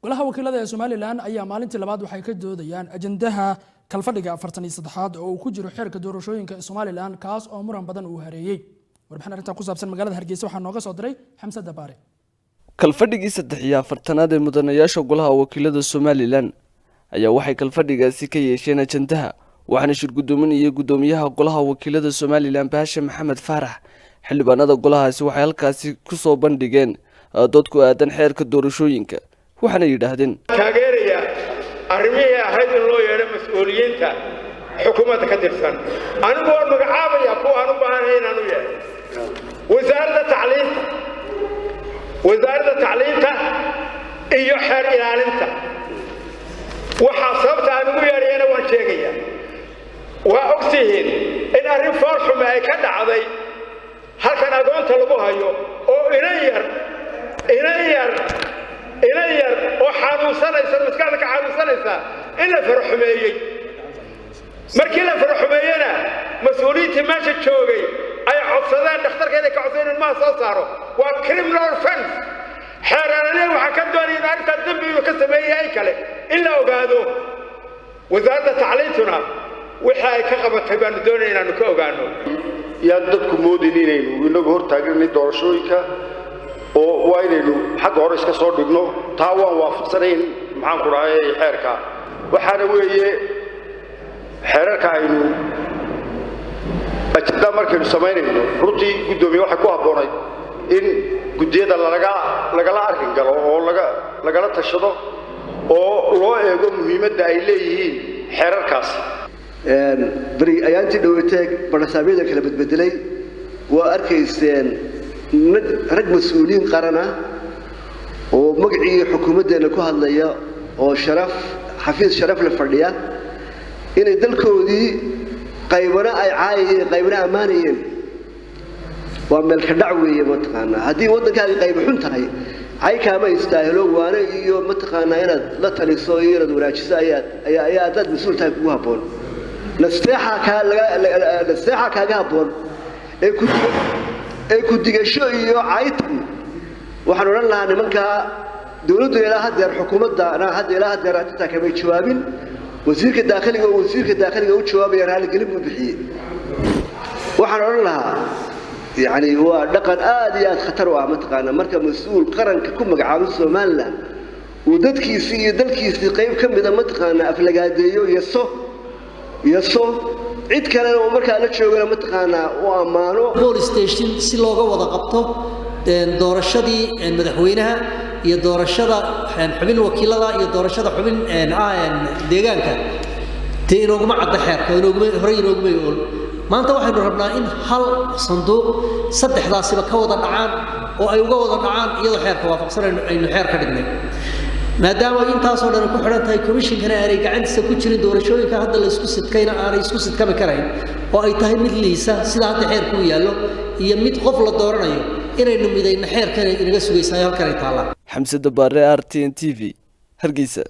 Golaha Wakiilada ee Somalilan ayaa maalintii labaad waxay ka doodayaan ajandaha kalfadhiga 43aad oo uu ku jiro xeerka doorashooyinka ee Somalilan, kaas oo muran badan uu hareeyey. Warbixin arrintan ku saabsan magaalada Hargeysa waxaa nooga soo diray Xamse Dabaare. Kalfadhigii 43aad ee mudanayaasha Golaha Wakiilada Somalilan ayaa waxay kalfadhigaasi ka yeesheen ajandaha, waxaana shir guddoominaya guddoomiyaha Golaha Wakiilada Somalilan, Baashe Maxamed Faarax. Xildhibaanada golahaasi waxay halkaasi kusoo bandhigeen dood ku aadan xeerka doorashooyinka, waxaana yidhaahdeen: Taageeraya arrimihii ahayd in loo yeedho mas-uuliyiinta xukuumadda ka tirsan. Anigu waan magacaabaya kuwa aan u baahanahay inaan u yeedho: wasaaradda tacliinta, wasaaradda tacliinta iyo xeer ilaalinta. Waxaa sababta aan ugu yeedhayana waan sheegayaa. Waa ogtihiin in arrin foolxume ay ka dhacday halkan agoonta lagu hayo, oo inan yar, inan yar, inan yar oo xanuunsanaysa, maskaxda ka xanuunsanaysa, in la faraxumeeyey. Markii la faraxumeeyena, mas-uuliyiintii meesha joogay ay codsadeen dhakhtarka inay ka codsadeen ilmaha soo saaro. Waa criminal offense. Xeer ilaaliye waxaa ka doonaya in arrintaa dembi inuu ka sameeyey in kale in la ogaado. Wasaaradda tacliintuna wixii ay ka qabatay baanu doonaya inaanu ka ogaano. Yaan dadku moodin inaynu inagu hor taagnay doorashooyinka, oo waa inaynu xagga hore iska soo dhigno. Taa waan waafaqsanayn, maxaan ku dhahay, xeerka. Waxaana weeye xeerarka aynu ajenda markaynu samaynayno, runtii, guddoomiye, waxay ku habboonayd in guddiyada lalaga lagala arrin galo oo laga lagala tashado oo loo eego muhiimadda ay leeyihiin xeerarkaasi. Beri ayaantii dhaweytee badhasaabyada kala bedbedelay, waa arkayseen rag mas-uuliyiin qaran ah oo magacii xukuumaddeenna ku hadlaya oo sharaf, xafiis sharaf la fadhiya, inay dalkoodii qaybana ay caayayeen, qaybana ammaanayeen. Waa meelka dhac weeye. Mataqaanaa, haddii waddankaaga qayba xun tahay, cay kaama istaahilo. Waane iyo mataqaanaa inaad la taliso iyo inaad wanaajiso ayaa ayaa ayaa haddaad mas-uul tahay kugu habboon. Nasteexa kaa laga nasteexa kaaga habboon ee ku digasho iyo caytan. Waxaan odhan lahaa nimankaa dowladdu ilaa haddeer, xukuumadda hadda ilaa haddeer arrintaa kamay jawaabin. Wasiirka daakhiliga oo wasiirka daakhiliga u jawaabaya raaligelin buu bixiyey. Waxaan odhan lahaa, yacni, waa dhaqan aad iyo aad khatar u ah, mataqaanaa, marka mas-uul qaranka ku magacaabo Somaliland uu dadkiisii iyo dalkiisii qayb ka mida, mataqaanaa, aflagaadeeyo, yaso yaso, cid kalena uu markaa la joogana, mataqaanaa, u ammaano. Police station si looga wada qabto doorashadii madaxweynaha iyo doorashada xubin wakiilada iyo doorashada xubin deegaanka, dee inooguma cadda xeerka, inooguma horey, inooguma ool. Maanta waxaynu rabnaa in hal sanduuq saddexdaasiba ka wada dhacaan oo ay uga wada dhacaan iyadoo xeerka waafaqsan aynu xeer ka dhignay. Maadaama intaasoo dhan ku xidhan tahay, komishinkana aanay gacantiisa ku jirin, doorashooyinka hadda la isku sidkayna aanay isku sidkami karayn, oo ay tahay mid liisa sida hadda xeerku u yaallo iyo mid qof la dooranayo, inaynu midayno xeerkan inaga sugaysayo halkanay taallaa. Xamse Dabaare, RTN TV, Hargeysa.